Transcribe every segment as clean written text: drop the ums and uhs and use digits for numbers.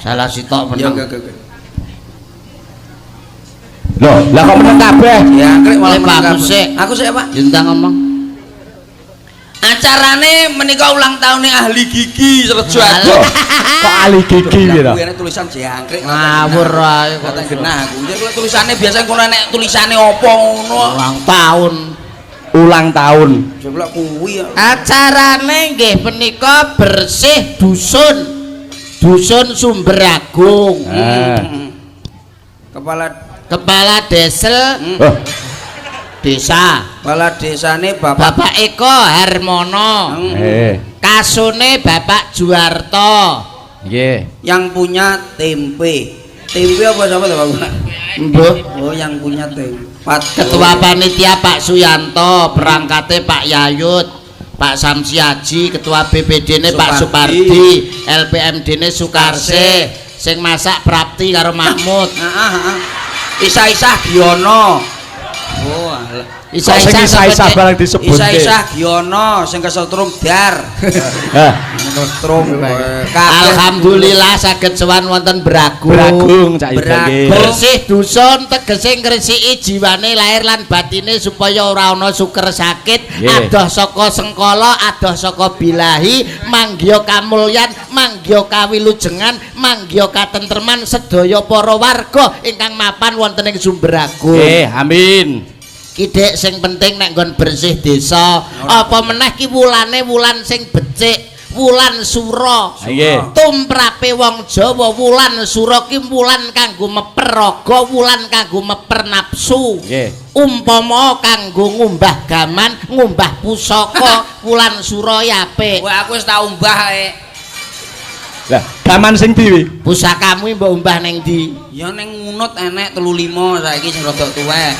Salah sitok Ya meneng. oke oke oke. Loh, lah kok meneng kabeh? Ya krek malah Eh, Pak, meneng aku kabeh. sik. Aku sik, Pak. Yunda ngomong. Acarane menika ulang tahunnya ahli gigi Rejo Agung. Loh, kok ahli gigi piye to? Kuwi enek tulisan jangkrik. Ngawur ae kok. Kata genah aku. Ya kalau tulisane biasa kono enek tulisane apa ngono. Ulang tahun. Ulang tahun. Jeblok kuwi ya. Acarane nggih menika bersih dusun. Dusun Sumberagung. Ah. Kepala Kepala desa Oh, desa kepala desane Bapak Bapak Eko Harmono. Eh. Kasune Bapak Juarto. Nggih. Yang punya tempe. Tempe apa siapa tuh, Pak? Mbah. Oh, yang punya tempat. Ketua Panitia Pak Suyanto, perangkate Pak Yayut, Pak Samsiaji, Ketua BPD ne Pak Supardi. Supardi, LPMD ne Sukarse, sing masak Prapti karo Mahmud. Heeh, heeh. Isa-isah Giono. Oh, alah. Kok sing isa-isa barang disebutke. Isa-isah Giono sing kesetrum dar. Hah, Kesetrum. Alhamdulillah saged sowan wonten Bragung. Bragung Cak Ida Bragung. nggih. Bersih dusun tegese ngresiki jiwane lahir lan batine supaya ora ana suker sakit, adoh saka sengkala, adoh saka bilahi, manggiya kamulyan, manggiya kawilujengan, manggiya katentreman sedaya para warga ingkang mapan wonten ing Sumberagung. Nggih, amin. Ki Dik sing penting nek nggon bersih desa, apa meneh ki wulane wulan sing becik, wulan sura. Nggih. Tumrape wong Jawa wulan sura ki wulan kanggo meper raga, wulan kanggo meper nafsu. Nggih. Umpama kanggo ngumbah gaman, ngumbah pusaka, wulan sura ya apik. Wah, aku wis tau umbah ae. Lah, gaman sing ndi wi? Pusakamu mbok umbah ning ndi? Ya ning Ngunut enek 35 saiki sing rada tuwek.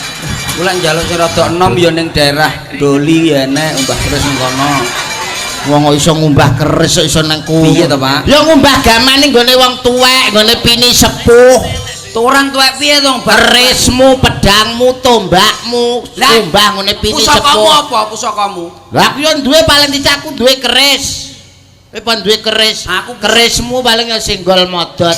Kula njaluk sing rada enom ya ning daerah Doli ya enek umbah terus ning kono. Wong kok iso ngumbah keris kok iso nang kono. Piye to, Pak? Ya ngumbah gaman ning gone wong tuwek, nggone pini sepuh. Turang tuwek piye to, Mbak? Kerismu, pedangmu, tombakmu, Lah, umbah ngene pini Pusakamu sepuh. apa pusakamu? Lah aku yo duwe paling tidak aku duwe keris. Kowe pon duwe keris. Aku kerismu paling ya senggol modot.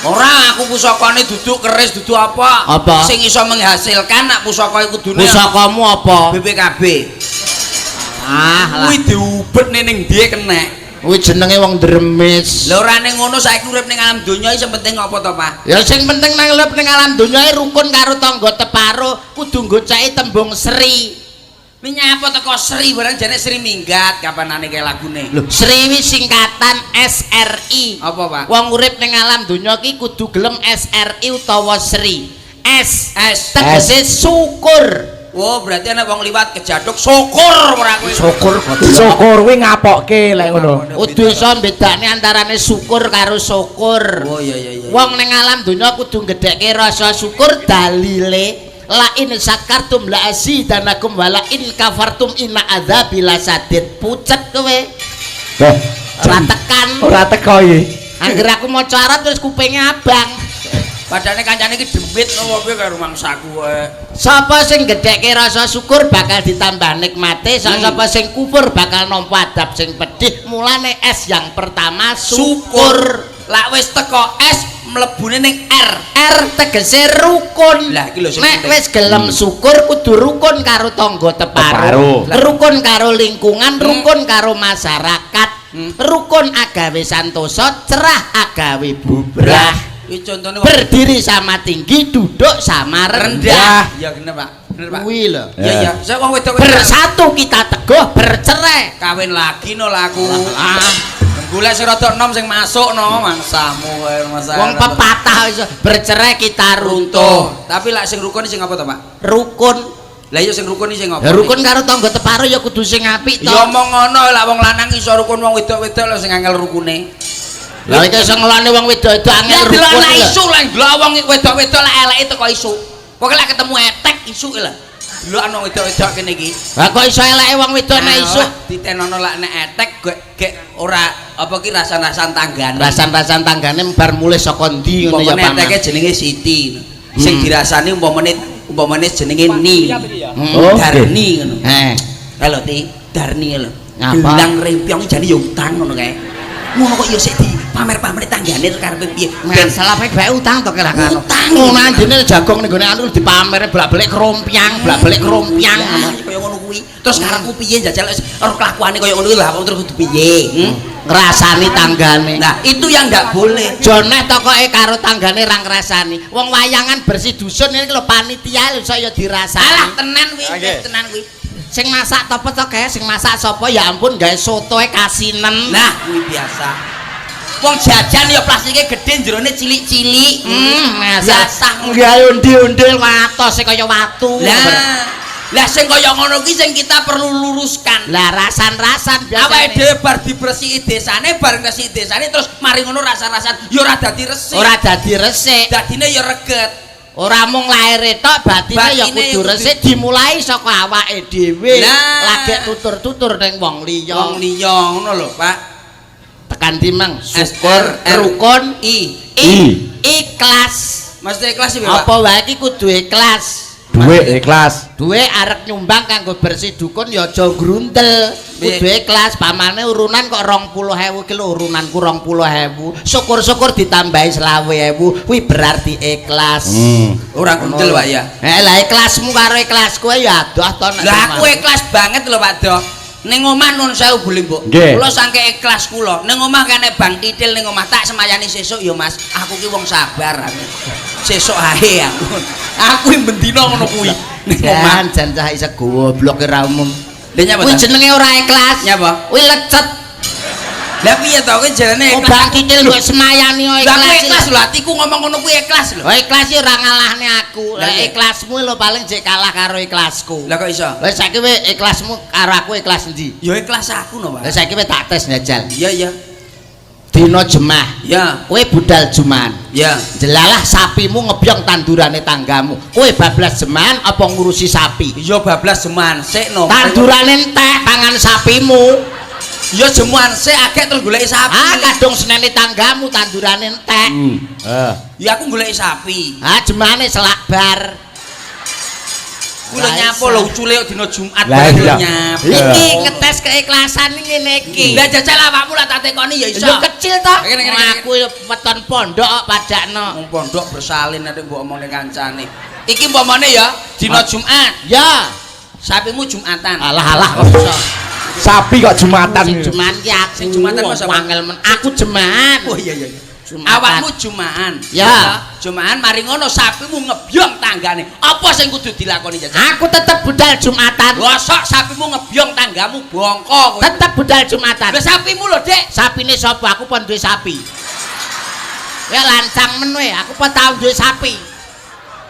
Ora, aku pusakane duduk keris duduk apa? Apa? Sing iso menghasilkan nak pusaka iku kudune Pusakamu apa? BPKB. Ah, lah. Kuwi diubetne ning ndi kenek. Kuwi jenenge wong dremis. Lah ora ning ngono saiki urip ning alam donya iki sing penting apa to, Pak? Ya sing penting nang urip ning alam donya iki rukun karo tangga teparo, kudu nggoceki tembung sri. Nyapa teko Sri barang jane Sri minggat kapanane kae lagune. Lho, Sri wi singkatan SRI. Apa, Pak? Wong urip ning alam donya ki kudu gelem SRI utawa Sri. S S. tegese syukur. Oh, berarti ana wong liwat kejaduk syukur ora kowe. Syukur. Syukur kuwi ngapokke lek ngono. Kudu iso mbedakne antarane syukur karo syukur. Oh iya iya iya. Wong ning alam donya kudu nggedhekke rasa syukur, dalile la in syakartum la azidanakum wa la in kafartum inna adzabi lasadid. Pucet kowe. Loh, Ora tekan. ora teko iki. Angger aku maca Arab terus kupinge abang. Padane kancane iki demit nopo piye karo mangsaku wae. Sapa sing gedhekke rasa syukur bakal ditambah nikmate, sapa sing kufur bakal nampa adab sing pedih. Mulane S yang pertama syukur. Lak wis teko S mlebune ning R. R tegese rukun. Lah, iki lho sing Nek penting. wis gelem syukur kudu rukun karo tangga teparo, Teparo. Rukun karo lingkungan, rukun karo masyarakat, rukun agawe santosa, cerah agawe bubrah. Iki contone wong Berdiri sama tinggi, duduk sama rendah. rendah. Ya bener, Pak. Bener, Pak. Kuwi lho. Iya iya, saya wong wedok Bersatu kita teguh, bercerai. Kawin lagi no laku. Ah, Golek sing rada enom sing masuk no mangsamu kowe masa. Wong pepatah iso bercerai kita runtuh. Runtuh. Tapi lak sing rukun sing apa to, Pak? Rukun. Lah iya sing rukun sing apa? Ya rukun karo tangga teparo ya kudu sing apik to. Ya omong ngono lak wong lanang iso rukun wong wedok-wedok lho sing angel rukune. Lah iki iso ngelone wong wedok-wedok angel Ya rukun. delok lah Lho. isu lah delok wong wedok-wedok lak eleke teko isu. Pokoke lak ketemu etek isu ki lho. Delok ana wedok-wedok kene iki. Lah kok iso eleke wong wedok nek isu? Ditenono lak nek etek gek gek ora apa ki rasan-rasan tanggane. Rasan-rasan tanggane bar mulih saka ndi ngono ya Umpamane paman. eteke jenenge Siti. Sing dirasani umpamane umpamane jenenge Ni. Oh, Darni ngono. Heh. Halo Ti, Darni lho. Ngapa? Gelang rempyong jane ya utang ngono kae. Ngono kok ya sik di Pamer-pamer tanggane karepe piye? Ben Masalah bae bae utang to kira karo. Utang. Ngono andine jagong ning gone anu dipamer bolak-balik krompiang, bolak-balik krompiang. Lah, kaya ngono kuwi. Terus karepku piye jajal wis ora kelakuane kaya ngono kuwi lha terus kudu piye? Hmm? Ngrasani tanggane. Nah, itu yang ndak boleh. Joneh tokoke karo tanggane ra ngrasani. Wong wayangan bersih dusun ini lho panitia lho saya dirasani. Alah tenan kuwi, tenan kuwi. Sing masak topo to kae, sing masak sapa ya ampun gawe sotoe kasinen. Nah, kuwi biasa. Wong jajan ya plastike gedhe jerone cilik-cilik. Biasa Biasa. gawe undi-undil watose kaya watu. Lah, lah sing kaya ngono kuwi sing kita perlu luruskan. Lah rasan-rasan biasane. Awake dhewe bar dibersiki desane, bar ngresiki desane terus mari ngono rasan-rasan ya ora dadi resik. Ora dadi resik. Dadine ya reget. Ora mung laire tok, batine ya Batine ya kudu kudu- resik dimulai saka awake dhewe. Lah. Lagek tutur-tutur ning wong liya. Wong liya ngono lho, Pak. Tekan timang syukur S, R, R. rukun I. I ikhlas. Maksudnya ikhlas sih, Pak. Apa wae iki kudu ikhlas. Duit ikhlas. Duwe arep nyumbang kanggo bersih dukun ya aja grundel. Kudu ikhlas, pamane urunan kok 20.000 ki lho urunanku 20.000. Syukur-syukur ditambahi 25.000 kuwi berarti ikhlas. Ora grundel, Pak ya. Lah ikhlasmu karo ikhlasku ya adoh to nek. Lah aku ikhlas banget lho, Pak Do. Ning omah nun sewu boleh, Mbok. Kula saking ikhlas kula. Ning omah kene bang titil ning omah tak semayani sesuk ya, Mas. Aku ki wong sabar aku. Sesuk ae aku. Aku ki bendina ngono kuwi. Ning omah. Jan jan cah iso goblok ora umum. Lha nyapa Kuwi ta? jenenge ora ikhlas. Nyapa? Kuwi lecet. Lah piye to kuwi jenenge Oh ikhlas? bang titil mbok semayani Lah ikhlas. aku ikhlas lho atiku ngomong ngono kuwi ikhlas lho. Oh ikhlas ya ora ngalahne aku. Lah Lah iya. ikhlasmu lho paling jek kalah karo ikhlasku. Lah kok iso? Lah saiki kowe ikhlasmu karo aku ikhlas endi? Ya ikhlas aku no, Lah Pak. saiki kowe tak tes njajal. Iya iya. Dina Jemah. Ya. Kowe budal Jumaan. Ya. Jelalah sapimu ngebyong tandurane tanggamu. Kowe bablas jeman apa ngurusi sapi? Ya bablas jeman sik no. Tandurane entek pangan sapimu. Ya jemuan sik akeh terus goleki sapi. Ah kadung seneni tanggamu tandurane entek. Ya aku goleki sapi. Ah jemane selak bar. Kuwi lho nyapo lho ucule kok dina Jumat Lah, lho iya. nyapo. Iki ngetes keikhlasan ngene iki. Lah jajal awakmu lah tak tekoni ya iso. Lho kecil to. Ngene, ngene, ngene. Aku ya weton pondok kok padakno. Wong pondok bersalin nek mbok omongne kancane. Iki umpamane ya dina Jumat. Ya. Sapimu Jumatan. Alah alah kok iso. Sapi kok Jumatan. Sing Jumaan ki aku. Sing Jumatan Wong kok sapa? Angel men. Aku Jumaan. Oh iya iya. Jumatan. Awakmu Jumaan. Ya. Jumaan mari ngono sapimu ngebyong tanggane. Apa sing kudu dilakoni jajal? Aku tetep budal Jumatan. Gosok sapimu ngebyong tanggamu bongko kowe. Tetep budal Jumatan. Lah sapimu lho, Dik. Sapine sapa? Aku pon duwe sapi. Ya lancang men we, aku pon tau duwe sapi.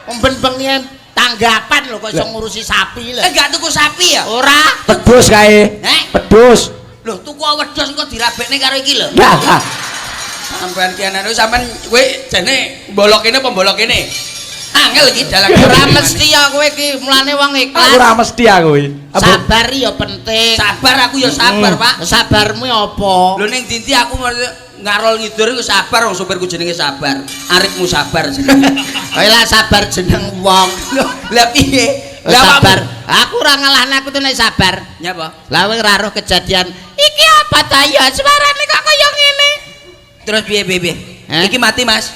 Wong ben-bengi tanggapan lho kok iso ngurusi sapi lho. Enggak tuku sapi ya? Ora. Pedus kae. Heh? Pedus. Lho, tuku wedhus engko dirabekne karo iki lho. Lah, lah. Sampean ki anane sampean kowe jane mbolok kene apa mbolok kene? Angel iki dalang. Ora mesti ya kowe iki mulane wong ikhlas. Aku ora mesti aku iki. Sabar ya penting. Sabar aku ya sabar, Pak. Sabarmu ya apa? Lho ning dindi aku ngarol ngidur iku sabar wong sopirku jenenge sabar. Arifmu sabar jenenge. Kowe lah sabar jeneng wong. Lho, lah piye? Lah sabar. Aku ora ngalahne aku tuh nek sabar. Nyapa? Lah kowe ora roh kejadian. Iki apa ta ya? Suarane kok kaya ngene. Terus piye piye piye? Eh? Iki mati, Mas.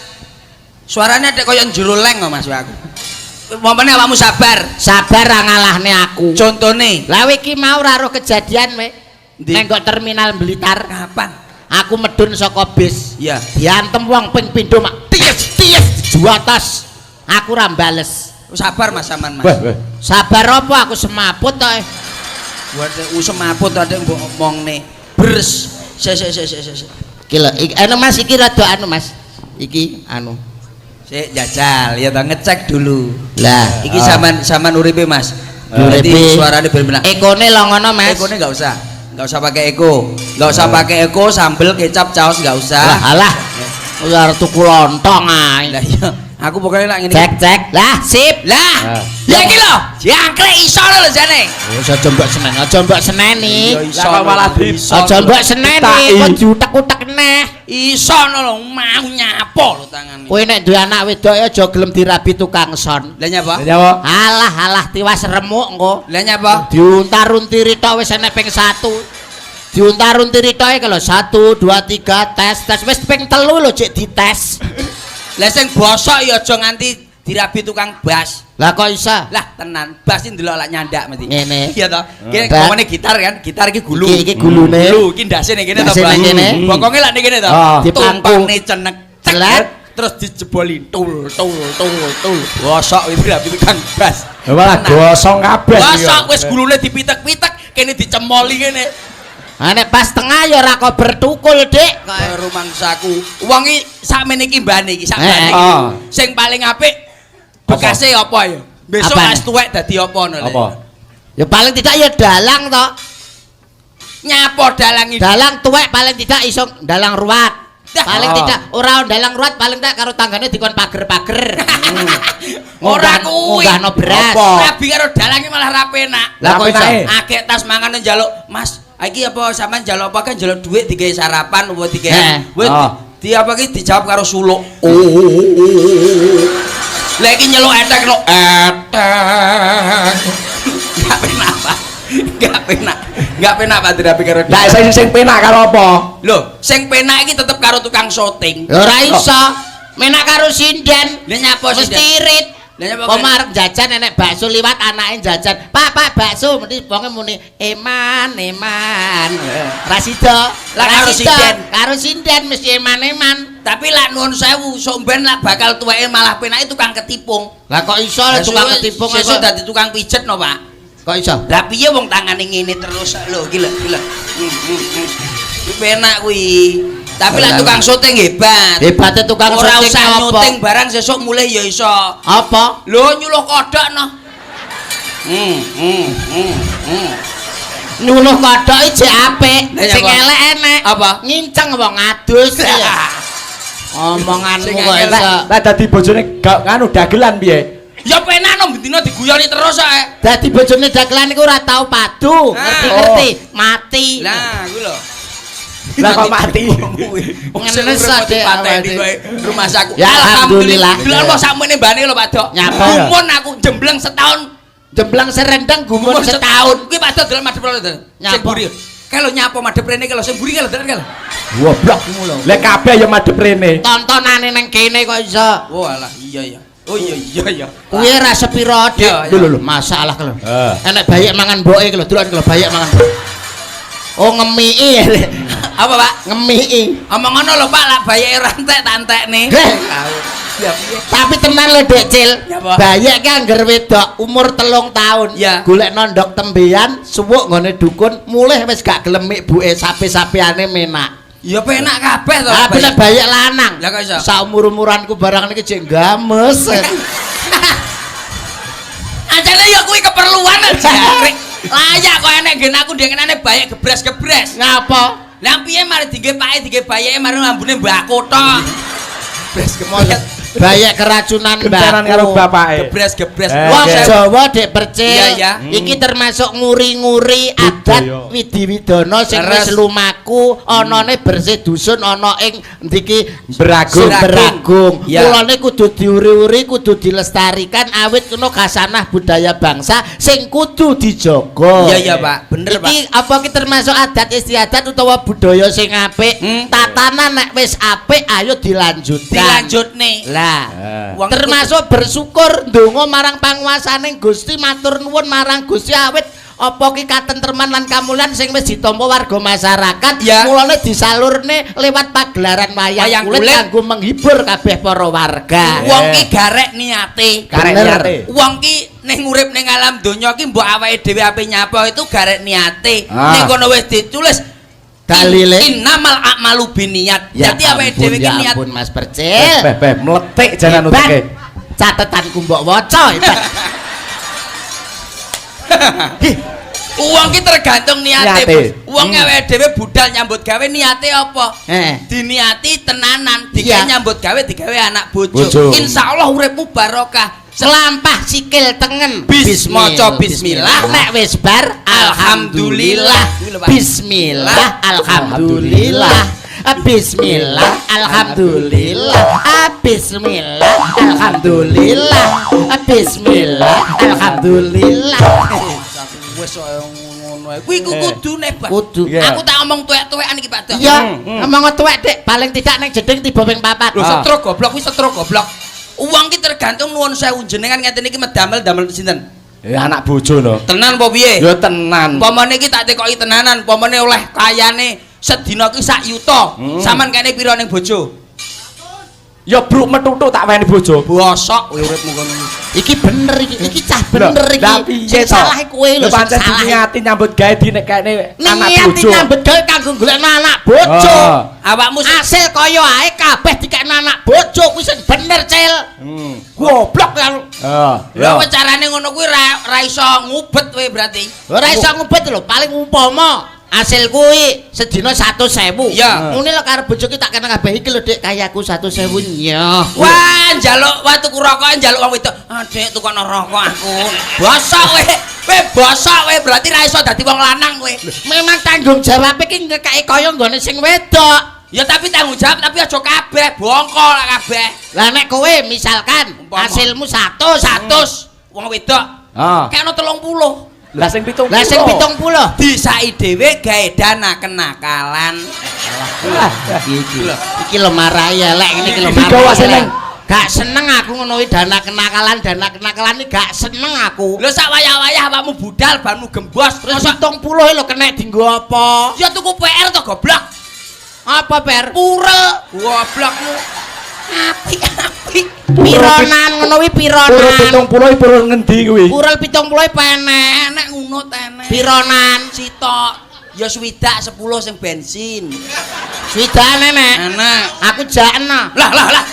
Suarane ada kaya jero leng kok Mas aku. Momene awakmu sabar. Sabar ra ngalahne aku. Contone Lah iki mau ora roh kejadian we. Ndi? Neng kok terminal Blitar. Kapan? Aku medun saka bis. Iya. Diantem wong ping pindho mak ties ties juatas. Aku ora bales. Sabar Mas sampean Mas. Wah, wah. Sabar apa aku semaput to. Buat semaput ade mbok omongne. Bers. Sik sik sik sik sik. Iki lho, anu Mas iki rada anu Mas. Iki anu. Sik jajal ya ta ngecek dulu. Lah, Iki sampean sampean uripe Mas. Uripe. Berarti suarane ben benar. Ekone lho ngono Mas. Ekone enggak usah. Enggak usah pakai eko. Enggak usah pakai eko, sambel, kecap, caos enggak usah. Lah alah. Wis arep tuku lontong ae. Lah iya, aku pokoknya lak ngene. Cek cek. Lah sip. Lah, ya iki lho, jangkrik iso lho jane. Wis aja mbok seneni, aja mbok seneni. Iso Lah, kok malah di- Aja mbok seneni, kok diutek-utek neh. Iso lho mau nyapo lho tangane. Kowe nek duwe anak wedok ya aja gelem dirabi tukang son. Lah nyapa? Lah nyapa? Alah alah tiwas remuk engko. Lah nyapa? Diuntar-untiri tok wis enek ping 1. Diuntar-untiri tok kalau 1 2 3 tes tes wis ping 3 lho cek dites. Lah sing bosok ya aja nganti dirabi tukang bas. Lah kok isa? Lah tenan, bas iki ndelok lak nyandak mesti. Ngene. Iya toh. Ki ngomongane gitar kan, gitar iki gulu. Iki gulune. Gulu iki ndase ning kene to, Ndase ning kene. Bokonge lak ning kene to. Dipangku. Tumpakne cenek. Celet. Terus dijeboli tul tul tul tul. Bosok iki dirabi tukang bas. Malah gosong kabeh. Bosok wis gulune dipitek-pitek, kene dicemoli kene. Ha nek pas tengah ya ora kok bertukul, Dik. Rumangsaku. Wong iki sakmene iki mbane iki, sak mbane iki. Sing paling apik bekase apa ya? Besok wis tuwek dadi apa ngono lho. Apa? Ya paling tidak ya dalang to. Nyapa dalang iki? Dalang tuwek paling tidak iso dalang ruwat. Paling tidak ora dalang ruwat paling tidak karo tanggane dikon pager-pager. Ora kuwi. Munggahno beras. Rabi karo dalang iki malah ra penak. Lah kok iso? Akeh tas mangan njaluk, Mas, iki apa sampean njaluk apa kan njaluk dhuwit digawe sarapan apa digawe. Wis di apa iki dijawab karo suluk. Lah iki nyeluk etek lho. Etek. Enggak penak, Pak. Enggak penak. Enggak penak Pak dirabi karo. Lah sing penak karo apa? Lho, sing penak iki tetep karo tukang syuting. Ora iso. Menak karo sinden. Lah nyapa sinden? Mesti irit. Kok arep jajan enek bakso liwat anake jajan. Pak, Pak, bakso mesti wonge muni eman, eman. Ra sida. Lah karo sinden. Karo sinden mesti eman-eman. Tapi lak nuwun sewu, sok mben lak bakal tuweke malah penake tukang ketipung. Lah kok iso tukang ketipung sesuk dadi tukang pijet no, Pak. Kok iso? Lah piye wong tangane ngene terus lho iki lho, iki lho. Kuwi penak kuwi. Tapi lah tukang syuting hebat. Hebate tukang syuting ora usah nyuting barang sesuk mulih ya iso. Apa? Lho nyuluh kodhok no. Nyuluh kodhok iki jek apik, sing elek enek. Apa? Nginceng wong adus. Omonganmu kok iso. Lah dadi bojone gak nganu dagelan piye? Ya penak no bendina diguyoni terus ae. Dadi bojone dagelan iku ora tau padu, ngerti-ngerti, mati. Lah kuwi lho. Lah kok mati. Ngenes dipateni kowe rumah saku. Ya alhamdulillah. Delok kok sakmene mbane lho Pak Dok. Gumun aku jembleng setahun. Jembleng serendeng gumun setahun. Kuwi Pak Dok delok madhep lho. Sing mburi. Kae lho nyapa madhep rene kae lho sing mburi kae lho delok kae lho. Goblok lho. Lah kabeh ya madhep rene. Tontonane nang kene kok iso. Oh alah iya ya. Oh iya iya ya. Kuwi ra sepiro, Dik. Lho lho masalah lho. Enek bayek mangan mboke lho, delok lho bayek mangan. Oh ngemiki. Apa Pak? Ngemiki. Omong ngono lho Pak, lak bayeke ora entek tak entekne. Tapi tenan lho Dek Cil. Bayek ki angger wedok umur 3 tahun, golek nondok tembean, suwuk nggone dukun, mulih wis gak gelem ibuke sape-sapeane menak. Ya penak kabeh to. Tapi lek bayek lanang. Lah kok iso? Saumur-umuranku barang niki jek games. Anjane ya kuwi keperluan aja. Layak kok enek nggen aku ndengenane bayek gebres-gebres. Ngapa? Lah piye mari dingge pake dingge bayeke mari ambune mbako tok. Gebres-gebres. Bayek keracunan mbako karo bapake. Gebres-gebres. Wong Jawa Dek Percil. Iki termasuk nguri-nguri adat Widi-Widana sing wis lumaku anane bersih dusun ana ing ndiki Beragung. Beragung. Mulane kudu diuri-uri, kudu dilestarikan awit kuno khasanah budaya bangsa sing kudu dijaga. Iya iya Pak, bener Pak. Iki apa iki termasuk adat istiadat utawa budaya sing apik? Tatanan nek wis apik ayo dilanjutkan. Dilanjutne. Lah, termasuk bersyukur ndonga marang panguwasaning Gusti, matur nuwun marang Gusti awit apa ki katentreman lan kamulyan sing wis ditampa warga masyarakat, mulane disalurne lewat pagelaran wayang kulit kanggo menghibur kabeh para warga. Wong ki garek niate. Garek niate. Wong ki ning urip ning alam donya ki mbok awake dhewe ape nyapa itu garek niate. Ning kono wis ditulis dalile innamal a'malu binniyat. Dadi awake dhewe ki niat. Ya ampun Mas Percil. Beh mletik janan uteke. Catetanku mbok waca hebat. Wong ki tergantung niate. Wong awake dhewe budal nyambut gawe niate apa? Diniati tenanan, digawe nyambut gawe digawe anak bojo. Insyaallah uripmu barokah. Selampah sikil tengen. Maca bismillah nek wis bar alhamdulillah. Bismillah alhamdulillah. Bismillah alhamdulillah. Bismillah alhamdulillah. Bismillah alhamdulillah. Wis kaya ngono ae. Kuwi ku kudune, Pak. Kudu. Aku tak omong tuwek-tuwekan iki, Pak. Iya, ngomong tuwek, Dik, paling tidak ning jeding tiba ping 4. Lho stroke goblok kuwi stroke goblok. Uang ki tergantung nuwun sewu jenengan ngeten iki medamel damel sinten? Anak bojo no. Tenan apa piye? Ya tenan. Umpamane iki tak tekoki tenanan, umpamane oleh kayane sedina ki sak yuta. Sampean kene pira ning bojo? Ya bruk metutuk tak weni bojo. Bosok kowe uripmu kono. Iki bener iki, iki cah bener iki. Sing salah kowe lho, sing pancen salah. Niati nyambut gawe dinekne anak Niati bojo. Nyambut gawe kanggo golekno anak bojo. Awakmu Asil kaya ae kabeh dikekno anak bojo kuwi sing bener, Cil. Goblok kan. Lha kowe carane ngono kuwi ra iso ngubet kowe berarti. Ora iso ngubet lho, paling umpama asil kuwi sedina 100.000. Iya. Ngene lho karo bojoku tak kena kabeh iki lho, Dik, kayaku 100.000 nyoh. Wah, njaluk wah tuku rokok njaluk wong wedok. Ah, Dik, tukokno rokok aku. Bosok kowe. Kowe bosok kowe berarti ra iso dadi wong lanang kowe. Memang tanggung jawab iki ngekeki kaya nggone sing wedok. Ya tapi tanggung jawab tapi aja kabeh, bongko lah kabeh. Lah nek kowe misalkan hasilmu 100, 100 wong wedok. Kekno 30. Lah sing 70. Lah sing 70. Disaki dhewe gawe dana kenakalan. Iki iki lho marai elek ngene iki lho Digawa marai. seneng. Gak seneng aku ngono kuwi dana kenakalan iki gak seneng aku. Lho sak wayah-wayah awakmu budal banmu gembos Terus mosok 70 lho kena dienggo apa? ya tuku PR to goblok. Apa per? Purel goblokmu. Apik-apik. Pironan ngono kuwi pironan. Purel 70 purel ngendi kuwi? Purel 70 penek. Enek ngono tenek. Pironan? Sitok. Ya swidak 10 sing bensin. Swidane nek. Enek. Aku jakno. Lah lah lah.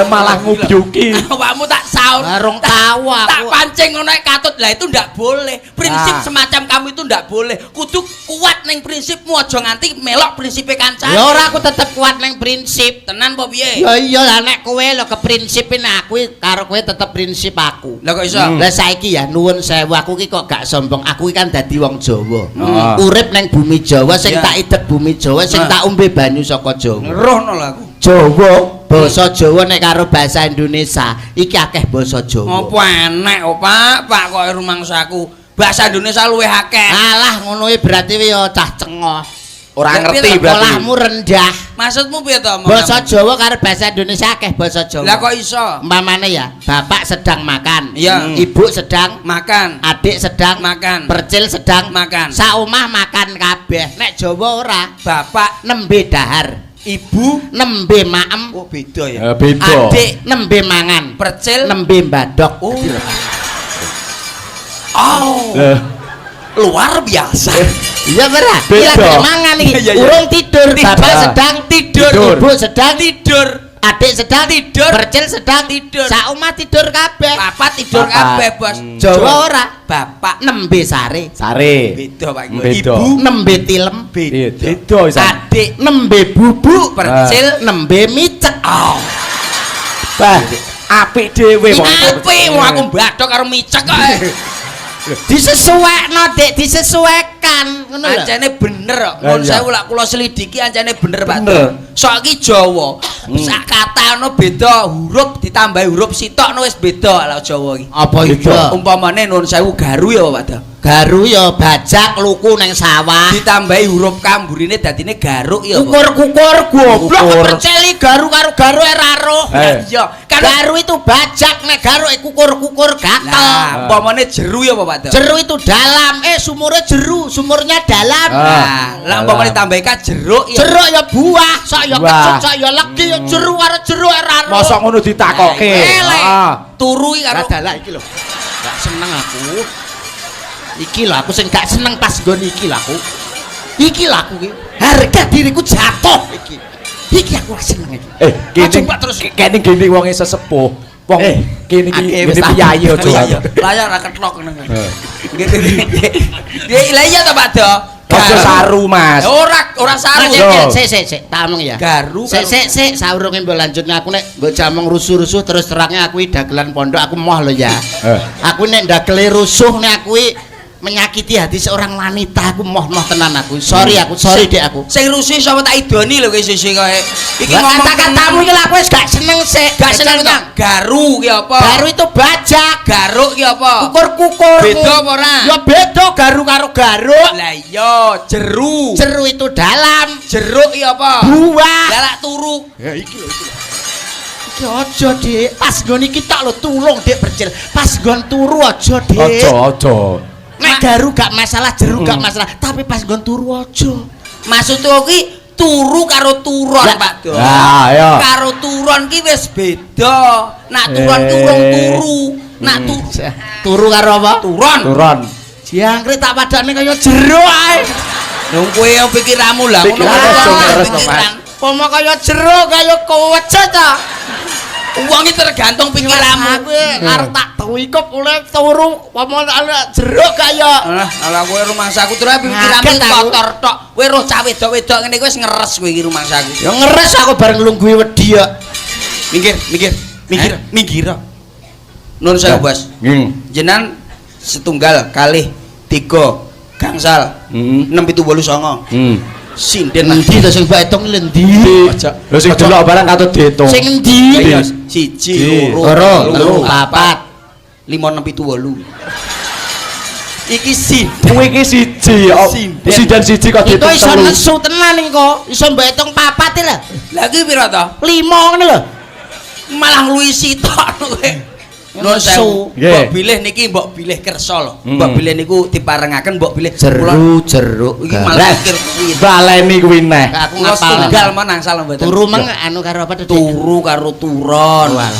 Malah ngubyuki. Awakmu tak saur. Barung tahu aku. Tak pancing ngono ae katut. Lah itu ndak boleh. Prinsip semacam kamu itu ndak boleh. Kudu kuat ning prinsipmu aja nganti melok prinsipe kancane. Ya ora aku tetep kuat ning prinsip. Tenan apa piye? Ya iya lah nek kowe lho keprinsipin aku karo kowe tetep prinsip aku. Lah kok iso? Lah saiki ya nuwun sewu aku ki kok gak sombong. Aku ki kan dadi wong Jawa. Urip ning bumi Jawa sing tak idek bumi Jawa sing tak ombe banyu saka Jawa. Ngerohno lho aku. Jawa, basa Jawa nek karo bahasa Indonesia iki akeh basa Jawa. Apa enek kok Pak? Pak kok rumangsaku bahasa Indonesia luwih akeh. Alah ngono kuwi berarti ya cah cengoh. Ora ngerti berarti. Sekolahmu rendah. Maksudmu piye to? Basa Jawa karo bahasa Indonesia akeh basa Jawa. Lah kok iso? Umpamane ya, bapak sedang makan, Iya. Ibu sedang makan, adik sedang makan, percil sedang makan. Saomah makan kabeh. Nek Jawa ora, bapak nembe dahar, ibu nembe maem. Oh beda ya. Beda. Adik nembe mangan, percil nembe mbadok. Oh. Oh. Luar biasa. Iya ora? Iki lagi mangan iki. Urung tidur, bapak sedang tidur, ibu sedang tidur, adik sedang tidur, percil sedang tidur. Saomah tidur kabeh. Bapak tidur kabeh, Bos. Jawa ora? Bapak nembe sare. Sare. Beda, Pak. Ibu nembe tilem. Beda isan. Adik nembe bubuk, percil nembe micek. Oh. Bah, apik dhewe wong. Apik wong aku mbadok karo micek kok. Disesuaikno, Dik, disesuaikan ngono lho. Ancene bener kok. Nuwun sewu lak kula selidiki ancene bener, Pak. Sok iki Jawa. Sak kata ono beda huruf ditambahi huruf sitok no wis beda lho Jawa iki. Apa iya? Umpamane nuwun sewu garu ya, Pak. Garu ya bajak luku nang sawah. Ditambahi huruf kamburine dadine garuk ya. Kukur-kukur goblok perceli garu karo garu ora roh. Iya. Garu itu bajak nek garuk kukur-kukur gatel. Lah, umpamane jeru ya, Pak. Jeru itu dalam, sumurnya jeru, sumurnya dalam. Lah umpamane tambahi ka jeruk ya. Jeruk ya buah, sok ya kecut, sok ya legi ya jeru karo jeru ora roh. Mosok ngono ditakoke. Heeh. Turu iki karo dalah iki lho. Gak seneng aku. Iki lho aku sing gak seneng pas nggon iki lho aku. Iki lho aku iki. Harga diriku jatuh iki. Iki aku ora seneng iki. Kene terus kene gene wonge sesepuh. Wong kene iki ngene piyayi aja. Lah ya ora ketlok ngono. Nggih. Lah iya to Pak Do. Aja saru, Mas. Ora saru. Sik sik sik, tak omong ya. Garu. Sik sik sik, saurunge mbok lanjutne aku nek mbok jamong rusuh-rusuh terus terangnya aku dagelan pondok aku moh lho ya. Aku nek ndagele rusuh nek aku menyakiti hati seorang wanita aku moh-moh tenan aku. Sorry aku, sorry Dek aku. Sing rusuh sapa tak idoni lho kowe sisi kowe. Iki ngomong kata-katamu iki lha aku wis gak seneng sih. sik. Gak seneng to. Garu ki apa? Garu itu bajak. Garuk ki apa? Kukur-kukur. Beda apa ora? Ya beda garu karo garuk. Lah iya, jeru. Jeru itu dalam. Jeruk ki apa? Buah. Lah lak turu. Ya iki lho, iki lho. Iki aja, Dik. Pas nggon iki tok lho tulung, Dik Percil. Pas nggon turu aja, Dik. Aja, aja. Nek garu gak masalah, jeru gak masalah, tapi pas nggon turu aja. Maksudku ki turu karo turon, Lah. Pak Do. Lah, iya. Karo turon ki wis beda. Nak turon ki urung turu. Nak Turu karo apa? turon. Turon. Jangkrik tak padane kaya jeruk ae. Nung kowe yang pikiranmu lah ngono Pikiran kok aja ngeres to, pikiran. Pomo kaya jeruk kaya kewecut ta. Wong iki tergantung pikiranmu. Aku arep tak tuikup oleh turu pomo jeruk kaya. Alah, alah kowe rumangsaku terus pikiranmu Ngaget aku. kotor tok. Kowe roh cah wedok-wedok ngene kowe wis ngeres kowe iki rumangsaku. Ya ngeres aku bareng nglungguhi wedi ya. Minggir, minggir, minggir, minggir. Nun sewu, Bos. Nggih. Jenengan setunggal kalih tiga gangsal Heeh. 6 7 8 9. Sinden Endi to sing mbok hitung lho endi? Aja. Lho sing delok barang katut diitung. Sing endi? Iya, siji, Loro, telu, papat. 5 6 7 8. Iki sinden. Kuwi iki siji, oh, Sinden. sinden siji kok Itu diitung iso telu. nesu tenan engko. Iso mbok hitung papat iki lho. Lah iki pira to? 5 ngene lho. Malah ngluwi sitok kowe. Nun sewu. Nggih. Mbok bilih niki mbok bilih kersa lho. Mbok bilih niku diparengaken mbok bilih Jeru jeruk. Iki malah mikir kuwi. Baleni kuwi neh. Aku Kula ngapal. setunggal mon angsal mboten. Turu meng anu karo apa Dik? Turu karo turon. Walah.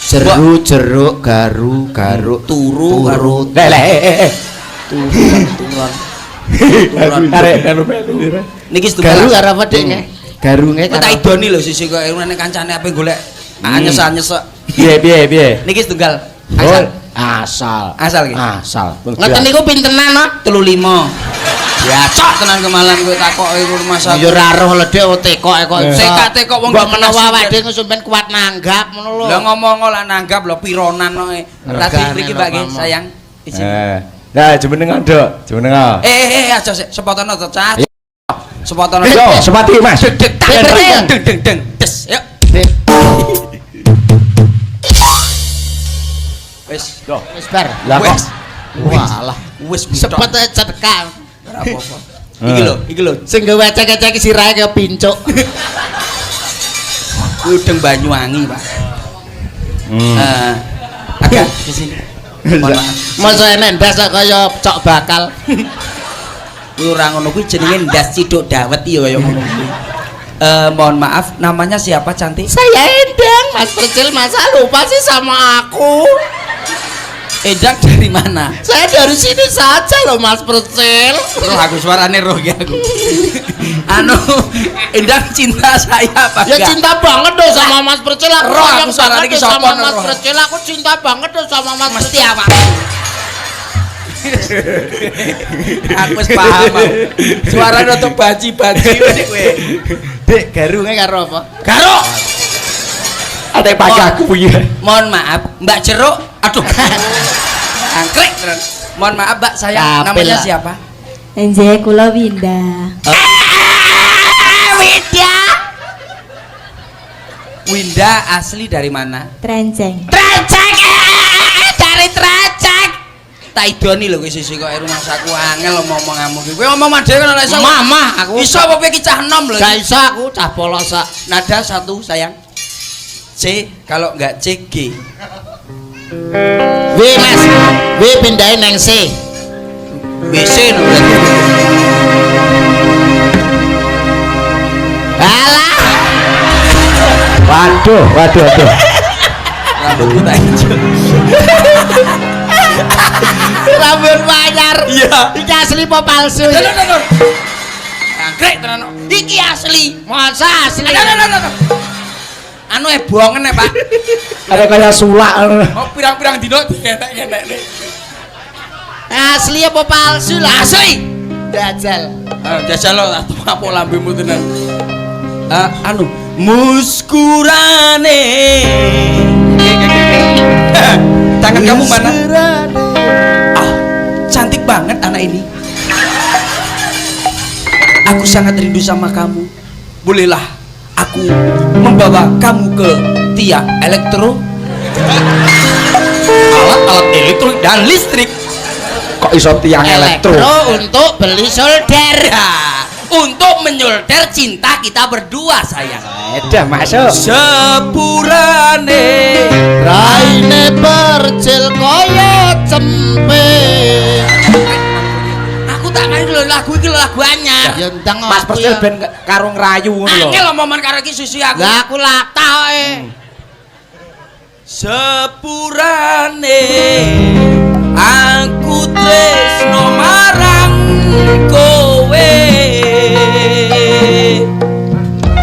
Jeru jeruk garu garuk Turu karo Leh leh eh. turu karo turon. Turon. Arek melu-melu. Niki setunggal. Garu karo apa Dik? Garunge Kok karo tak idoni lho sisi kok nek kancane ape golek anyes-anyes kok. Piye piye piye. Niki setunggal. Oh, Asal. asal. Asal iki. Asal. Ngoten niku pintenan no? 35. Ya cok tenan kemalan kowe takok iku rumah Ya ora roh lho Dik, tekok kok. Sik gak tekok wong mbok iki menawa tenan awake dhewe sampean kuat nanggap ngono lho. Lah ngomong lah nanggap lho pironan kok. Tadi mriki Mbak nggih sayang. Izin. Nah, jumeneng Nduk, jumeneng. Eh aja sik sepotono to cah. Sepotono. Yo, sepati Mas. Deg deg deg deg deg deg. Des. Yuk. Wis. Wis bar. Lah kok Wis. Walah. Wis Sepet cekak. Ora apa-apa. Iki lho, iki lho. Sing gawe ecek-ecek sirahe kaya pincuk. Kuwi udeng Banyuwangi, Pak. Agak ke sini. Mohon maaf. Masa enek ndas kok kaya cok bakal. Kuwi ora ngono kuwi jenenge ndas ciduk dawet ya kaya ngono kuwi. Mohon maaf, namanya siapa cantik? Saya Endang, Mas Percil masa lupa sih sama aku? Endang dari mana? Saya dari sini saja loh Mas Percil. Roh aku suarane roh ya aku. Anu, Endang cinta saya apa Ya enggak? cinta banget dong sama Mas Percil. Aku Roh, sayang aku suarane banget iki dong sama sapa, Mas roh. Percil. Aku cinta banget dong sama Mas Mesti Percil. awak. Aku wis paham. Aku. Suarane rada baci-baci ngene kowe. Dek, garunge karo apa? Garuk. Ate pake aku kuwi. Mohon maaf, Mbak Jeruk. Aduh. Angkrek tenan. Mohon maaf, Mbak, saya Apel namanya lah. siapa? Nggih, kula Winda. Widya. Winda asli dari mana? Trenceng. Trenceng. Dari Trenceng. Tak idoni lho kowe sisi kok rumangsaku angel omong-omonganmu ki. Kowe ngomong dhewe kan ora iso. Mamah aku. Iso apa kowe iki cah enom lho. Gak iso aku cah polos sak. Nada satu sayang. C kalau enggak C G. W Mas. W pindahin nang C. WC no berarti. Alah. Waduh, waduh, waduh. Rambutku tak ijo. Rambut wanyar. Iya. Iki asli apa palsu? Lho lho lho. Angkrek tenan. Iki asli. Masa asli? Lho lho lho. Anu ebongen ya, Pak. Ada kaya sulak ngono. Oh, pirang-pirang dino diketek-ketekne. Asli apa palsu lah? Asli. Dajjal. Jajal lo tak apa lambemu tenan. Anu muskurane. Tangan kamu mana? Ah, cantik banget anak ini. Aku sangat rindu sama kamu. Bolehlah aku membawa kamu ke Tia Elektro. Alat-alat elektro dan listrik. Kok iso tiang elektro? Untuk beli solder. Ya, untuk menyolder cinta kita berdua, sayang. Edah masuk. Sepurane Raine percil kaya cempe. Aku tak ngerti lho lagu iki lho lagu anyar. Ya ndang Mas Percil ben karo ngrayu ngono lho. Angel omongan karo iki susu aku. Lah aku latah e. Sepurane aku tresno marang kowe.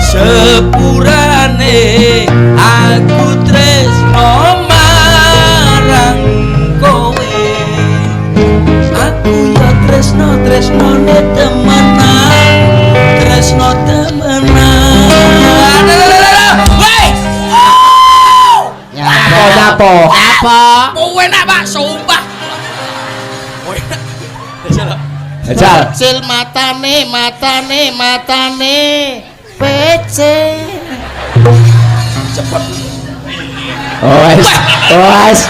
Sepurane aku tresno marang kowe. Aku ya tresno tresnone temenan, tresno temenan. Woi! Nyapa? Apa? Kowe enak, Pak, sumpah. Enak. Jajal. Percil matane matane matane PC. Cepet. Oh wis. Oh wis.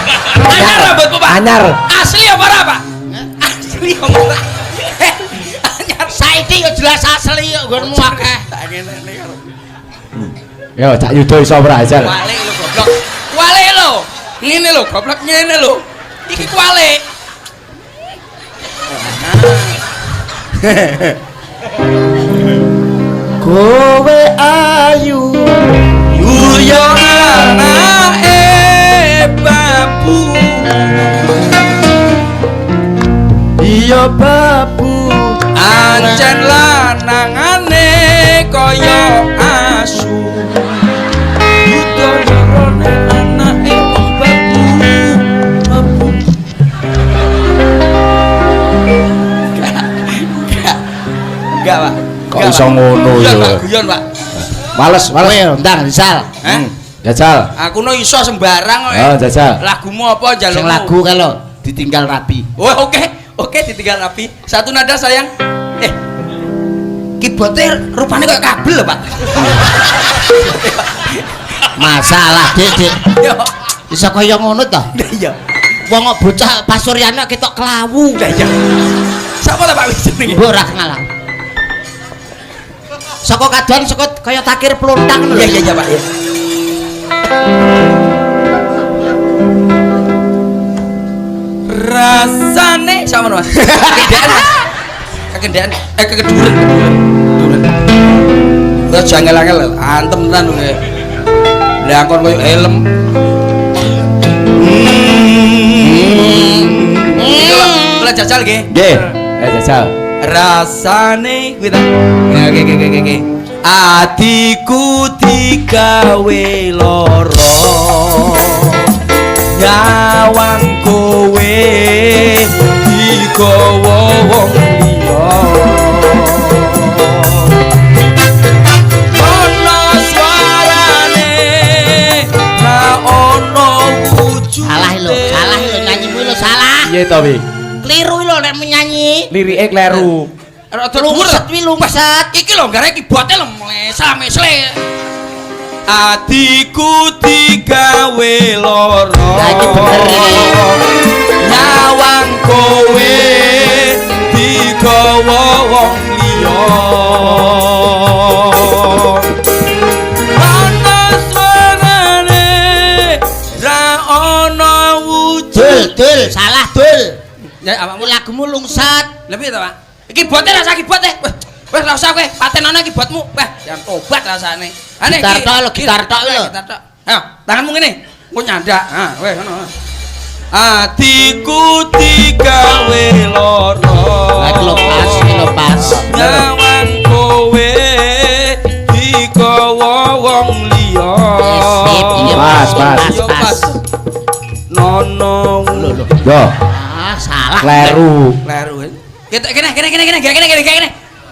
Anyar rambutmu, Pak. Anyar. Asli apa ora, Pak? Asli apa ora? Anyar. Saiki yo jelas asli yo nggonmu akeh. Tak ngene karo. Yo Cak Yudo iso ora jajal. Kualik lho goblok. Kualik lho. Ngene lho goblok ngene lho. Iki kualik. Kowe ayu Yuyo anake babu. Iya babu. Ancen lanangane kaya asu. Yudo yorone anake wong babu. Babu. Enggak, Pak. Kok iso ngono ya? ya? Guyon, Pak. Males, males. Kowe ndang Rizal. Heh? Jajal. Aku no iso sembarang kok. Oh, jajal. Lagumu apa njalukmu? Sing lagu kalau ditinggal rabi. Oh, oke. Oke, ditinggal rabi. Satu nada sayang. Keyboardnya rupanya kayak kabel lho, Pak. Masalah, Dik, Dik. Yo. Iso kaya ngono to? Iya. Wong kok bocah pasuryane ketok klawu. Lah iya. Sapa ta Pak wis jenenge? Mbok ora kenal. Saka kadoan saka kaya takir plontang lho. Iya iya iya Pak ya. Rasane sama Mas. Kekendean Mas. Kekendean kekeduren keduren. Keduren. Wes jangel-angel antem tenan kowe. Lah kon koyo helm. Kula jajal nggih. Nggih. Jajal. Rasane kuwi ta. Oke oke oke oke. Atiku digawe lara. Nyawang kowe digawa wong liya. Ana suarane ra ono wujude. Salah lho, salah lho nyanyimu lho salah. Piye to, Wi? Kliru lho nek menyanyi. Lirike kleru. Rada dhuwur. Lungset wi lungset. Iki lho gara keyboarde lho mlesa-mesle. Atiku digawe lara. Lah iki bener iki. Nyawang kowe digawa wong liya. Ana suarane ra ana wujud. Dul, dul, salah dul. Ya awakmu Lagumu lungset. lha piye to, Pak? Iki bote rasa iki bote. Wes ora usah kowe, patenono iki botmu. Wah, yang tobat rasane. Ane Gitar tok lho, gitar tok lho. Gitar tok. Ayo, tanganmu ngene. Engko nyandak. Ha, wes ngono. Atiku digawe lara. Lah iki lho pas, iki lho pas. Nyawang kowe digawa wong liya. Sip, iya Pas, pas. pas, pas. Nono. Lho lho. Yo, Ah, salah. kleru. Kleru. Kene kene kene kene kene kene kene.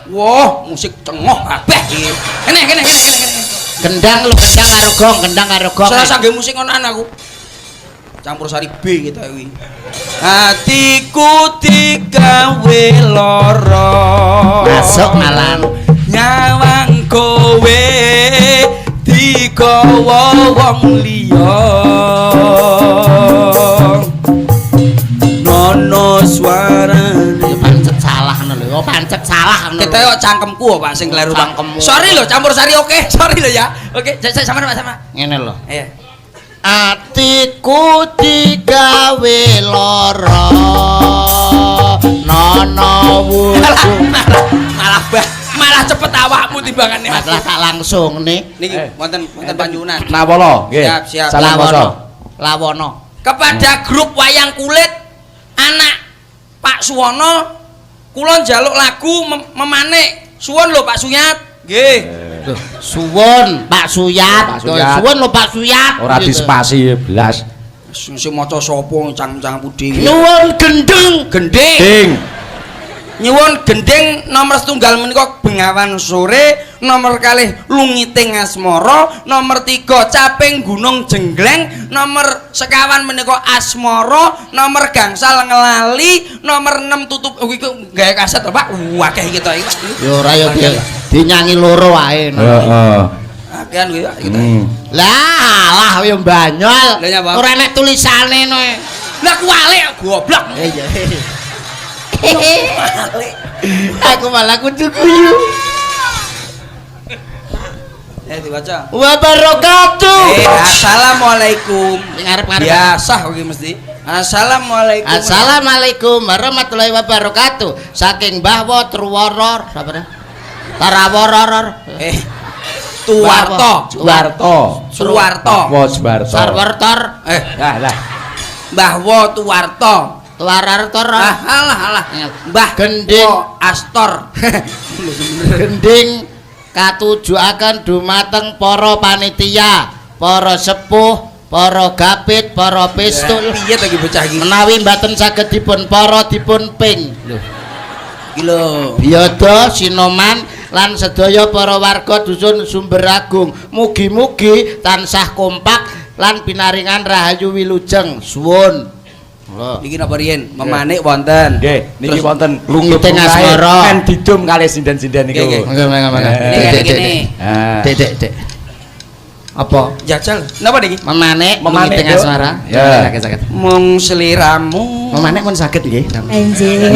Wah, musik cengoh kabeh iki. Kene kene kene kene kene. Kendang lho, kendang karo gong, kendang karo gong. Salah sangge musik ngono aku. Campur sari B gitu kuwi. Atiku digawe lara. Masuk malan. Nyawang kowe Digawa wong liya. Nono suarane. Ya pancet salah ngono lho. Oh pancet salah ngono. Kita kok cangkemku kok Pak sing kleru Pak. Sorry lho campur sari oke, sorry lho ya. Oke, sama Pak sama. Ngene lho. Iya. Atiku digawe lara. Nono wuju. Malah cepet awakmu timbangane. Malah tak langsung nih. Niki wonten panjunan. Nawala nggih. Siap, siap. Salam basa. Lawono. Kepada grup wayang kulit anak Pak Suwono, kula njaluk lagu memanik. Suwun lho Pak Suyat. Nggih. Suwun Pak Suyat. Suwun lho Pak Suyat. Ora dispasi blas. Sing maca sapa cang-cangmu dhewe. Nyuwun gendeng. Gending. Nyuwun gending nomor setunggal menika Bengawan Sore, nomor kalih Lungiting Asmara, nomor 3 Caping Gunung Jenggleng, nomor sekawan menika Asmara, nomor gangsal Ngelali, nomor 6 tutup. Oh iku gawe kaset to Pak. Akeh iki to iki Pak. Ya ora ya dinyanyi loro wae. Heeh. Akehan kuwi Pak iki. Lah alah ya banyol. Ora enek tulisane no. Lah kuwalik goblok. Iya. Aku malah kudu guyu. Dibaca. Wa barakatuh. Assalamualaikum. Sing arep-arep. Biasa kok iki mesti. Assalamualaikum. Assalamualaikum warahmatullahi wabarakatuh. Saking Mbah Wo Truwara, sapa? Taraworor. Tuwarto. Tuwarto. Suwarto. Wo Suwarto. Sarwartor. Lah. Mbah Wo Tuwarto. Tuwartor. Alah alah. Mbah Gending Astor. Gending katujuaken dumateng para panitia, para sepuh, para gapit, para pistul. Piye to iki bocah iki? Menawi mboten saged dipun para dipun ping. Lho. Iki lho. Biyodo Sinoman lan sedaya para warga dusun Sumberagung, mugi-mugi tansah kompak lan pinaringan rahayu wilujeng. Suwun. Niki napa riyen? Memanik wonten. Nggih, niki wonten Lungiting Asmara. Men didum kalih sinden-sinden niku. Nggih, nggih. Dek, dek, dek. Apa? Jajal. Napa niki? Memanik Lungiting Asmara. Ya. Saged-saged. Mung sliramu. Memanik pun saged nggih. Enjih.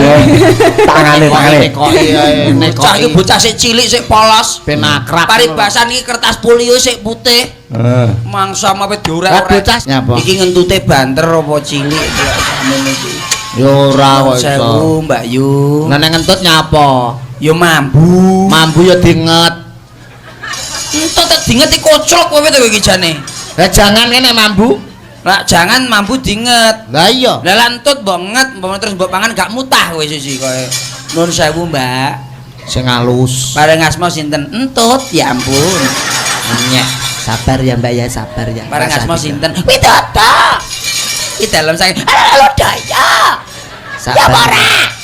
Tangane, tangane. Bocah iki bocah sik cilik sik polos. Ben akrab. Paribasan iki kertas polio sik putih. Heeh. Mangsa mape diorek-orek. Bocah nyapa? Iki ngentute banter apa cilik sakmene iki. Ya ora kok iso. Sewu Mbak Yu. Lah nek ngentut nyapa? Ya mambu. Mambu ya dinget. Entut dinget iki koclok kowe to iki jane. Lah jangan kene mambu. Lah jangan mambu dinget. Lah iya. Lah lah entut mbok nget, mbok terus mbok pangan gak mutah kowe sisi kowe. Nun sewu Mbak. Sing halus. Bareng asma sinten? Entut ya ampun. Nyek. Sabar ya Mbak ya, sabar ya. Bareng asma sinten? Widodo. Ki dalem saking. Halo daya. Sabar.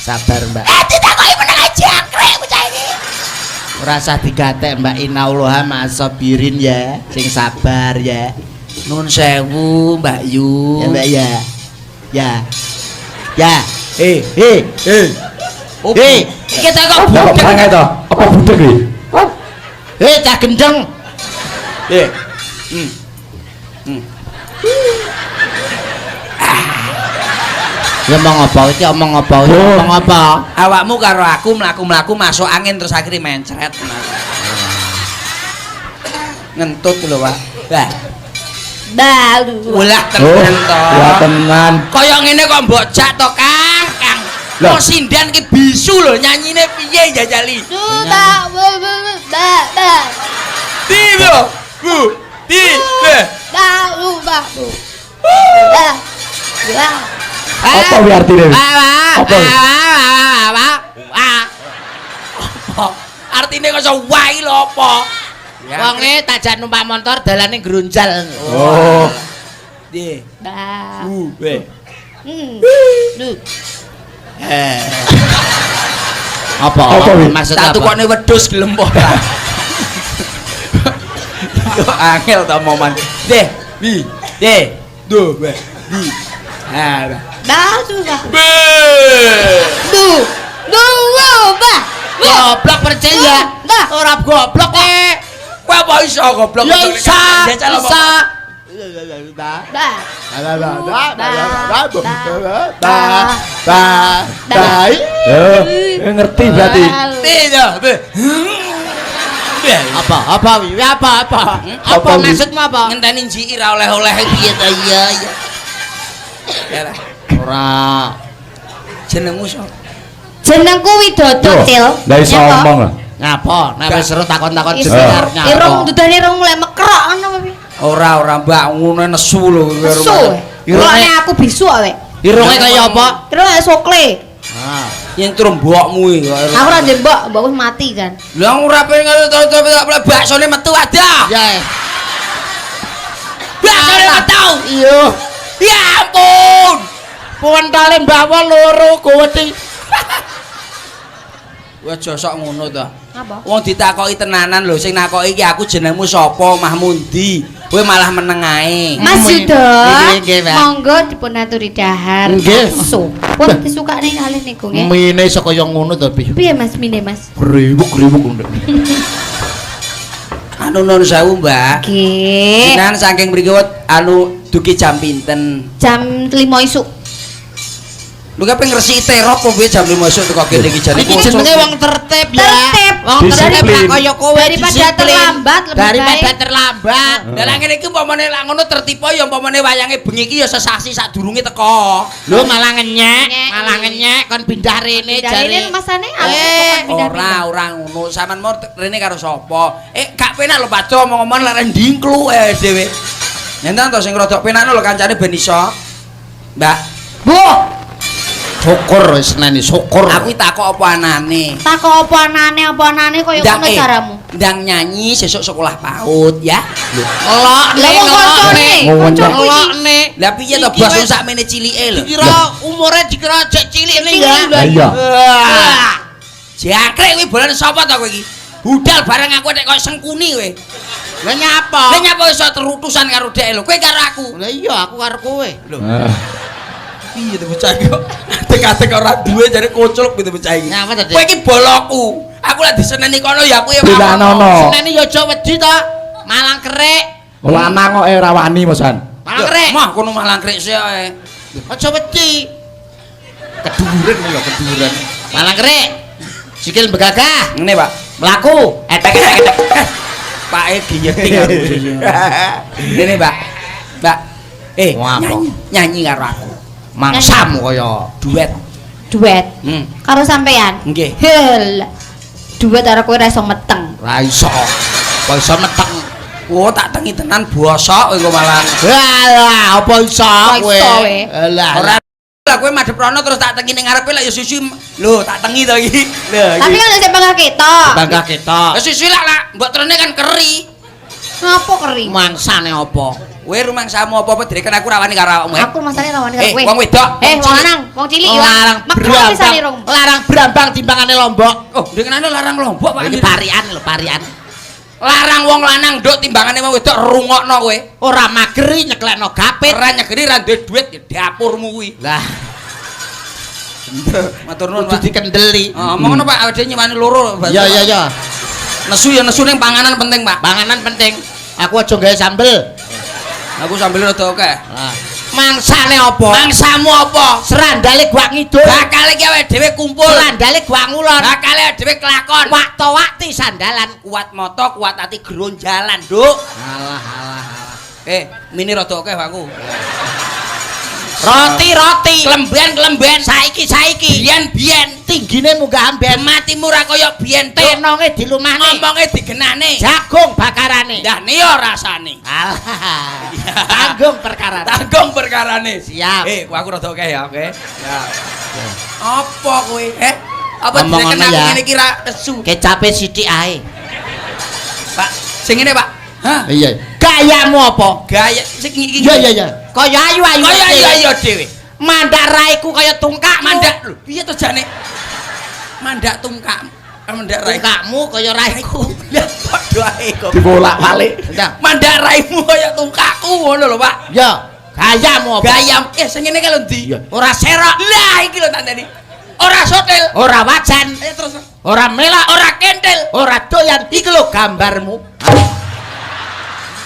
Sabar Mbak. Ditakoki meneng jangkrik bocah iki. Ora usah digatek Mbak, innallaha ma'as-sabirin ya. Sing sabar ya. Nun sewu Mbak Yu. Ya Mbak ya. Ya. Ya. Eh, eh, eh. Eh, iki tak kok budeg to. Apa budeg iki? Eh, cah gendeng. Eh. Ya omong apa iki, omong apa iki, omong apa? Awakmu karo aku mlaku-mlaku masuk angin terus akhirnya mencret. Ngentut lho, Pak. Lah. Balu. Ulah tenan to. Ulah tenan. Kaya ngene kok mbok jak to, Kang? Kang. Kok sinden ki bisu lho nyanyine piye jajali? Ba ba ba ba. Ti lho. Bu. Ti. Be. Ba u ba. Ba. Ba. Apa kuwi artine? Apa? Apa? Artine kok iso wae lho apa? Wonge tak jak numpak motor dalane grunjal. Oh. Piye? Ba. U B. Lu. Apa? Apa maksud Tak apa? tukokne wedhus gelem apa ora? Kok angel ta momen. D B D do B B. Ah. Ba su ba. B. Bu. Bu bu ba. Goblok percaya. Ba. Ora goblok kok. Kowe apa iso goblok? Ya iso. Iso. Ba. Ba ba ba ba. Ngerti berarti. Iya, Apa? Apa wi? Apa apa? Apa maksudmu apa? Ngenteni njiki ra oleh-oleh piye ta iya iya. Ya lah. Ora. Jenengmu sapa? Jenengku Widodo, Cil. Lah iso omong lah. Ngapa? Nek wis seru takon-takon jeneng nyapa. Irung dudane irung mulai mekrok ngono piye? Ora ora Mbak, ngono nesu lho kowe. Nesu. Irunge aku bisu kowe. Irunge kaya apa? Irunge sokle. Ah. Yen turu mbokmu iki. Aku ora ndek mbok, mbokku mati kan. Lah ora pengen baksone metu ada. Ya. Baksone metu. Iya. Ya ampun. Pentale Mbah Wo loro goweti. Wah aja sok ngono ta. Apa? Wong ditakoki tenanan lho, sing nakoki iki aku jenengmu sapa, omahmu ndi? Kowe malah meneng ae. Mas Yuda, monggo dipun aturi dahar. Nggih. Pun disukane kalih niku nggih. Mine iso kaya ngono to, Bi. Piye Mas mine, Mas? Grewuk-grewuk ngono. Anu nun sewu, Mbak. Nggih. Jenengan saking mriki anu dugi jam pinten? Jam 5 isuk. Lho kape ngresiki terop apa piye jam 5 esuk teko kene iki jane. Iki jenenge wong tertib ya. Tertib. Wong tertib lah kaya kowe daripada terlambat lebih baik. Daripada terlambat. Lah lha ngene iki umpamane lak ngono tertib ya umpamane wayange bengi iki ya sesasi sadurunge teko. Lho malah ngenyek, malah ngenyek kon pindah rene jare. Rene masane ora ora ngono. Sampeyan mau rene karo sapa? Gak penak lho Pak Do omong-omong lek ndingklu dhewe. Nenten to sing rada penakno lho kancane ben iso. Mbak. Bu. Syukur wis neni syukur. Aku takok apa anane. Takok apa anane kaya ngono caramu. Ndang nyanyi sesuk sekolah PAUD ya. Ngelokne ngelokne. Ngelokne. Lah piye to bos sakmene cilike lho. Dikira umure dikira jek cilik ne ya. Lah iya. Jangkrik kuwi bolane sapa to kowe iki? Budal bareng aku nek koyo sengkuni kowe. Lah nyapa? Lah nyapa iso terutusan karo dhek lho. Kowe karo aku. Lah iya aku karo kowe. Lho. Piye to bocah iki kok adek-adek ora duwe jare koclok piye to bocah iki. Kowe iki boloku. Aku lek diseneni kono ya aku ya Dilanono. Seneni ya aja wedi to. Malang kerik. Lanang kok ora wani mosan. Malang kerik. Mah kono malang kerik sik ae. Aja wedi. Keduren lho keduren. Malang kerik. Sikil begagah. Ngene, Pak. Mlaku. Etek etek etek. Pake giyeting aku. Ngene, Pak. Mbak. Nyanyi karo aku. Mangsamu kaya duet. Duet. Karo sampean? Nggih. Hel. Duet karo kowe ora iso meteng. Ora iso. Kok iso meteng? Oh, tak tengi tenan bosok kowe malah. Halah, apa iso kowe? Halah. Ora lah kowe madhep rono terus tak tengi ning ngarepe lek ya susu. Lho, tak tengi to iki. Lho iki. Tapi kan sik bangga ketok. Bangga ketok. Lah susu lak lak mbok trene kan keri. Ngapa keri? Mangsane apa? Kowe rumangsamu apa-apa direken aku rawani karo awakmu. Aku masane rawani karo kowe. Wong wedok. Wong lanang, wong cilik ya. Larang brambang. Larang brambang timbangane lombok. Oh, ndekenane larang lombok Pak. Iki parian lho, parian. Larang wong lanang nduk timbangane wong wedok rungokno kowe. Ora mageri nyeklekno gapit. Ora nyegeri ra duwe dhuwit dapurmu kuwi. Lah. Matur nuwun, Kudu dikendeli. Heeh, omong ngono Pak, awake dhewe nyewani loro. Iya, iya, iya. Nesu ya nesu ning panganan penting, Pak. Panganan penting. Aku aja gawe sambel. Aku sambel rada akeh. Lah, mangsane apa? Mangsamu apa? Serandale gua ngidul. Bakal iki awake dhewe kumpul. Serandale gua ngulon. Bakal awake dhewe kelakon. Waktu-waktu sandalan, kuat mata, kuat ati gronjalan, Nduk. Alah, alah, alah. Mini rada akeh aku. Roti-roti, klemben-klemben, saiki-saiki, biyen-biyen, tinggine munggah amben, matimu ora kaya biyen, tenonge dilumahne, ngomonge digenane, jagung bakarane, ndah niyo rasane. Alah. Tanggung perkarane. Tanggung perkarane. Siap. Aku rada akeh ya, oke. Ya. Apa kowe? Apa direken aku ngene iki ra kesu? Kecape sithik ae. Pak, sing ngene, Pak. Hah? Iya. Gayamu apa? Gaya sing iki. Iya, iya, iya. Kaya ayu-ayu. Kaya ayu-ayu dhewe. Mandak raiku kaya tungkak. Mandak lho, piye to jane? Mandak tungkak. Mandak raiku. Tungkakmu kaya raiku. Lah padha ae kok. Dibolak-balik. Mandak raimu kaya tungkakku ngono lho, Pak. Ya, gayamu apa? Gayam. Sing ngene kae lho ndi? Ora serok. Lah iki lho tandani. Ora sotil, ora wajan, terus ora melok, ora kentil, ora doyan. Iki lho gambarmu.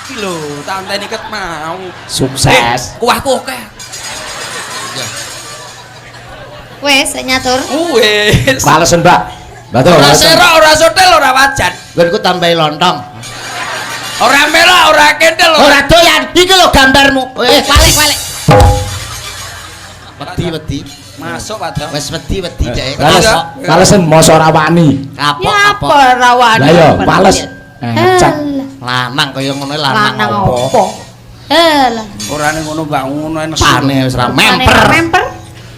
Iki lho, tak enteni ket mau. Sukses. Kuahku akeh. Wes nyatur. Wes. Balesen, Mbak. Mbak Ora serok, ora sotel, ora wajan. Nggonku tambahi lontong. Ora melok, ora kendel, Ora doyan. Iki lho gambarmu. Eh, Balik balik. wedi-wedi. Masuk Pak Do. Wis wedi-wedi dek. Bales, balesen mosok ora wani. Kapok Ya kapok. apa rawani. Lah ya, bales. Ngecek. Lanang kaya ngono lanang Lanang apa? apa? Alah. Ora ning ngono Mbak, ngono enes. Pane wis ra memper. Memper.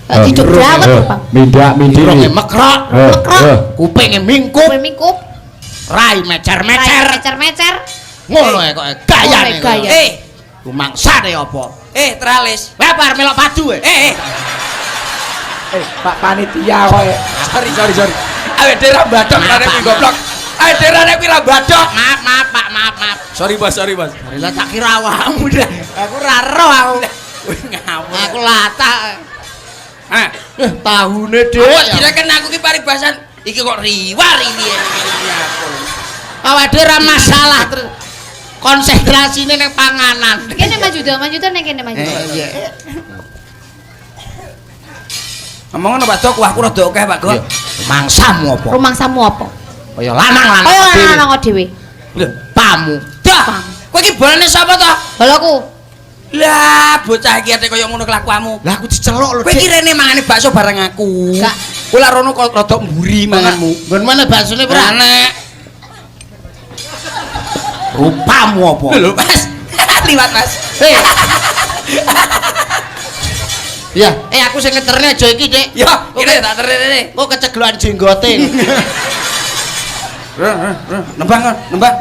Dicuk dawet lho, Bang. Mindak mindi. Irunge mekrok, Mekrok. kupinge mingkup, Kowe mingkup. rai mecer-mecer. Mecer-mecer. Ngono e kok gayane. Ngono gaya. Eh, Rumangsane apa? Tralis. Kowe apa arep melok padu e? Eh, Pak panitia kok. Sorry, sorry, sorry. Awake dhewe ra badhok rane kuwi goblok. Awake dhewe rane kuwi ra badhok. Maaf, maaf, Pak, maaf, maaf. Sorry, Bos, sorry, Bos. Lah tak kira awakmu dah. Aku ra roh aku. Wih, ngawur. Aku latah. Ah, Tahune Kok Dik. kira kan aku ki paribasan iki kok riwar ini aku. Awake dhewe ra masalah terus konsentrasine ning panganan. Kene maju do, maju do ning kene maju. Iya. Ngomong ngono Pak Dok, kuahku rada akeh Pak Gok. Mangsamu apa? Rumangsamu apa? Kaya lanang-lanang. Kaya lanang dhewe. Lho, pamu. dah. Kowe iki bolane sapa to? Balaku. Lah, bocah iki ate kaya ngono kelakuanmu. Lah aku diceluk lho, Kowe iki rene mangane bakso bareng aku. Gak. Kowe lak rono kok rada mburi manganmu. Nggon mana baksone ora? Enak. Rupamu apa? Lho, Mas. Liwat, Mas. Eh. Ya, aku sing ngeterne aja iki, Dik. Yo, kene tak terne. Kok keceglokan jenggote. Nembang, kon, nembang.